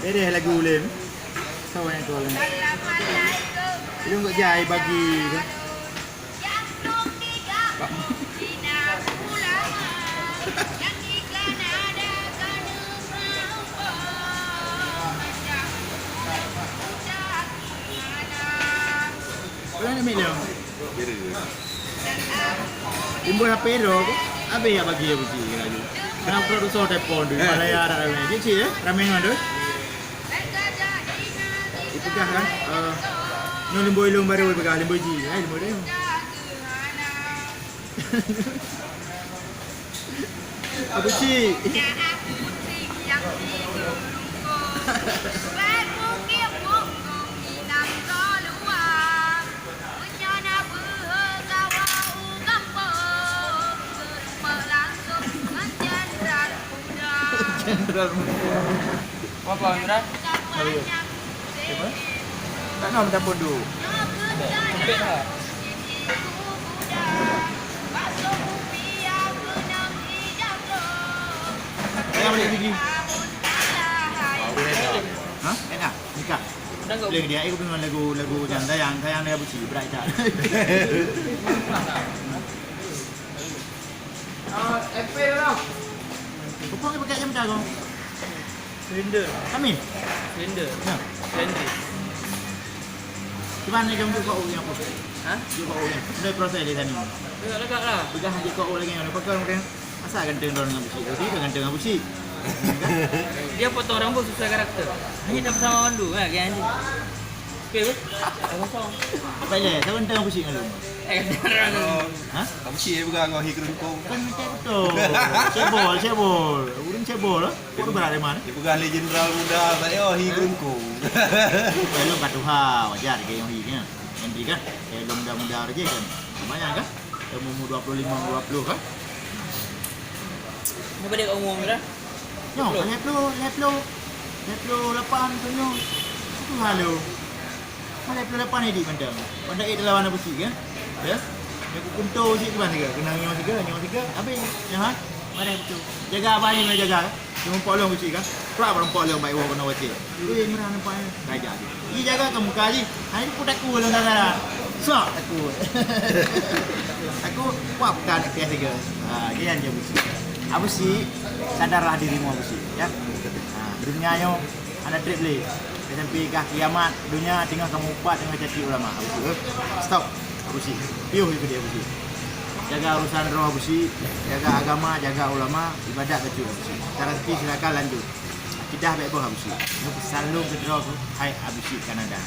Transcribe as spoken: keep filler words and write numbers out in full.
Ereh lagu ulem. Kawan yang kawan. Ilong kok jai bagi tu. Orang nak minum. Timbul H P ro, habis ya bagi ya bagi lagi. Kena produser telepon tu, Malaya tak ramai. Cik, cik, eh? Ramai mana tu? Ipegah kan? Uh, no limbo ilong baru ipegah, limbo ji. Eh, limbo dia. Abu Cik. Jenderal Muda. Apa, Jenderal? Siapa? Tak nak minta pondok. Saya balik gigi. Ha? Enak. Nikah. Boleh dia, aku dengar lagu, lagu jangan sayang, sayang dia besi, berat tak? Ah, F P dah. Kepong dia pakai jam dah kau. Slender. Kami? Slender. Ya. Slender. Cuman ni kamu buka orang apa? Ha? Buka orang. Ada proses di sana. Lagak-lagak lah. Pegang aja kau orang yang ada pegang orang. Masa ganteng orang dengan besi? Dia kan ganteng dengan besi. Dia potong rambut sesuai karakter. Ini dah bersama Wandu, ha, kayak anjing. Okey, weh. Dah kosong. Baiklah, saya ganteng dengan besi dengan lu. Eh, ganteng orang tu. Ha? Kamu sih pegang kau hi kerungkung. Kan macam betul. Cebol, cebol. Urang cebol lah. Kau berat dari mana? Dia pegang lé Jenderal Muda, saya hi kerungkung. Kalau kat tuha, wajar dia yang hi kan. Nanti kan, kalau muda-muda aja kan. Lumayan kan? Umur dua puluh lima, dua puluh kan? Kenapa dia kat umur berapa? Nyoh, lhèe ploh, lhèe ploh, lhèe ploh lapan tu nyoh. Itu halo. Lhèe ploh lapan ni di Bandung. Bandung eh, lawan apa sih kan? Ya? Yang kunto sih ke mana ke? Kena nyoh tiga, nyoh tiga, habis. Ya ha? Mana betul? Jaga abah ni, jaga. Cuma polong kecil kan? Prak barang polong baik wong kena wajib. Ui, murah nampak ni. Raja tu. Ih, jaga ke muka ji. Ha, itu pun takut lah, saudara. Sok takut. Takut, wah, bukan nak kaya tiga. Ha, dia yang dia besi. Abu Syik, sadarlah dirimu, Abu Syik, ya. Ha, dunia nyoe hana trip lé. Sampai gah kiamat, dunia tengah kamu upat, tengah caci ulama. Abu Syik, eh. Stop, Abu Syik. Piuh itu dia, Abu Syik. Jaga urusan roh, Abu Syik. Jaga agama, jaga ulama, ibadat bacut, Abu Syik. Cara rezeki silakan lanjut. Akidah baik boh, Abu Syik. Ini pesan lu ke droe, hai Abu Syik Kanada.